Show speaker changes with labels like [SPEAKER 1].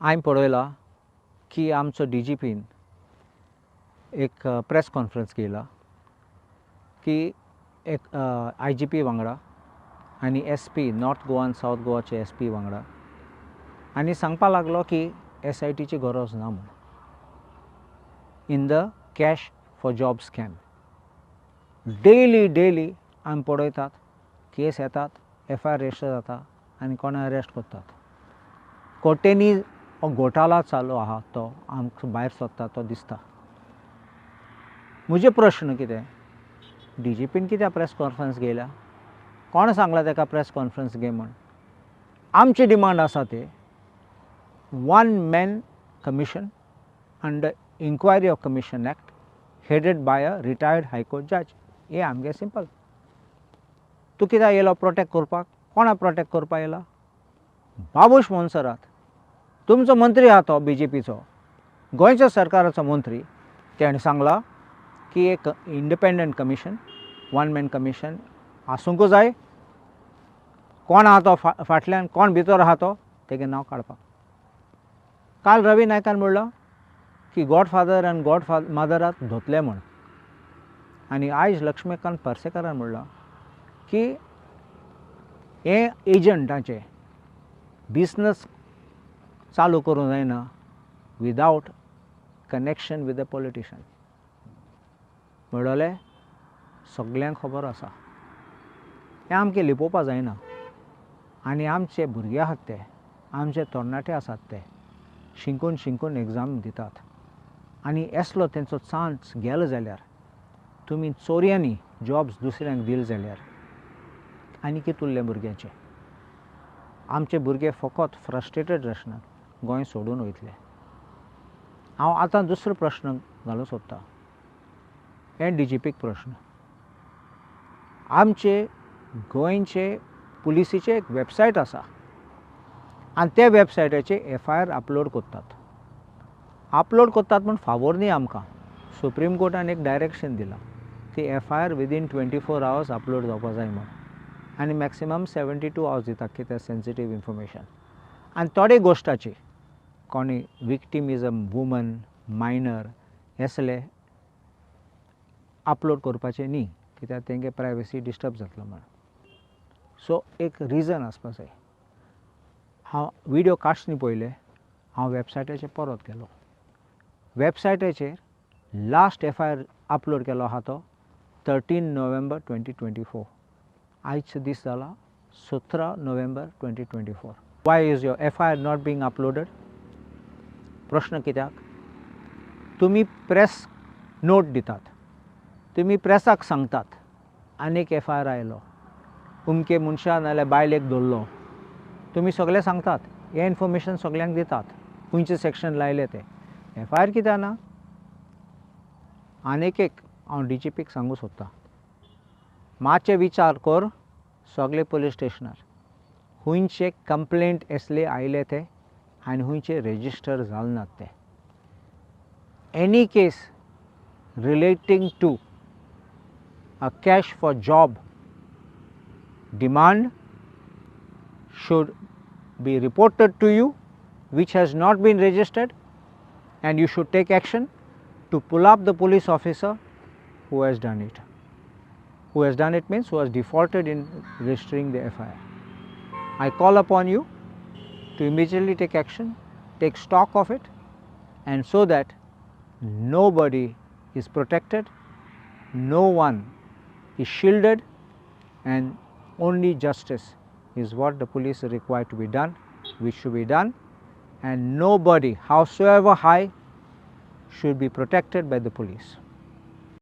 [SPEAKER 1] हांवें पळयलां की आमचो डी जी पीन एक प्रेस कॉन्फरन्स घेयला की एक I G P वांगडा आनी एस पी नॉर्थ गोवा आनी सावथ गोवाचे एस पी वांगडा, आनी सांगपा लागलो की एस I टीची गरज ना म्हूण in the cash for job scam. Daily daily आमी पळयतात, केस येतात, एफ I R register जाता आनी कोणा अरेस्ट करतात. कोटेनी हो घोटाळा चालू आहा तो आमकां भायर सोदता तो दिसता. म्हजे प्रश्न कितें, डी जी पीन कित्याक प्रेस कॉन्फरन्स घेयल्या, कोण सांगला ताका प्रेस कॉन्फरन्स घे म्हण? आमची डिमांड आसा ते one man commission under inquiry of commission act headed by a retired high court जज. हें आमगें सिंपल. तूं कित्याक येयलो प्रोटेक्ट करपाक? कोणा प्रोटेक्ट करपाक येयला? बाबूश मोन्सेरात तुमचो मंत्री आहा तो बी जे पीचो, गोंयच्या सरकाराचो मंत्री, तेणें सांगलां की एक independent commission, one man commission आसूंक जाय. कोण आहा तो फाटल्यान, कोण भितर आहा तो, तेगें नांव काडपाक. काल रवी नायकान म्हणलां की गॉडफादर आनी गॉडफादर मदराक धोतले म्हण, आनी आयज लक्ष्मीकांत पार्सेकारान म्हणलां की हे एजंटाचे बिजनस चालू करूंक जायना without connection with the politician. म्हणलें सगल्यांक खबर आसा, हें आमकां लिपोवपा जायना. आनी आमचे भुरगे आहात ते, आमचे तरणाटे आसात ते शिकून शिकून एग्जाम दितात आनी असलो तेंचो चान्स गेलो जाल्यार, तुमी चोरयांनी जॉब्स दुसऱ्यांक दिले जाल्यार आनी कितें उरलें भुरग्यांचें? आमचे भुरगे फकत फ्रस्ट्रेटेड आसनात, गोंय सोडून वयतले. हांव आतां दुसरो प्रश्न घालूंक सोदतां, हें डी जी पीक प्रश्न. आमचे गोंयचे पुलिसीचे एक वेबसायट आसा आनी त्या वेबसायटाचेर एफ I R upload करतात. अपलोड करतात म्हूण फावोर न्ही आमकां. सुप्रीम कोर्टान एक डायरेक्शन दिलां ती F I R within 24 hours upload जावपा जाय म्हूण, आनी मॅक्सिमम 72 आवर्स दितात कित्याक सेन्सिटीव इन्फॉर्मेशन. आनी थोडे गोश्टाची कोणी victim is a woman, minor, असले अपलोड करपाचें न्ही कित्याक तेंगे प्रायवसी डिस्टर्ब जातलो म्हूण. सो एक रिजन आसपा जाय. हांव विडियो काडच न्ही पयलें, हांव वेबसायटाचेर परत गेलो. वेबसायटाचेर last F I R upload केलो आहा तो 13 नोव्हेंबर 2024. आयज दीस जाला 17 नोव्हेंबर 2024. Why is your F I R not being uploaded? प्रश्न कित्याक? तुमी प्रेस नोट दितात, तुमी प्रेसाक सांगतात आनीक एफ I R आयलो, उमके मनशा नाजाल्यार बायलेक धरलो, तुमी सगळें सांगतात, हें इन्फॉर्मेशन सगल्यांक दितात, खंयचें सेक्शन लायलें तें. एफ I R कित्याक ना? आनीक एक हांव डी जी पीक सांगूंक सोदतां, मातशें विचार कर सगळे पुलीस स्टेशनार खंयचे कंप्लेंट असले आयले ते आनी खंयचे रेजिस्टर जाले नात ते. Any case relating to a cash for job demand should be reported to you which has not been registered, and you should take action to pull up the police officer who has done it. Who has done it means who has defaulted in registering the FIR. I call upon you to immediately take action, take stock of it, and so that nobody is protected, no one is shielded, and only justice is what the police are required to be done, which should be done, and nobody, howsoever high, should be protected by the police.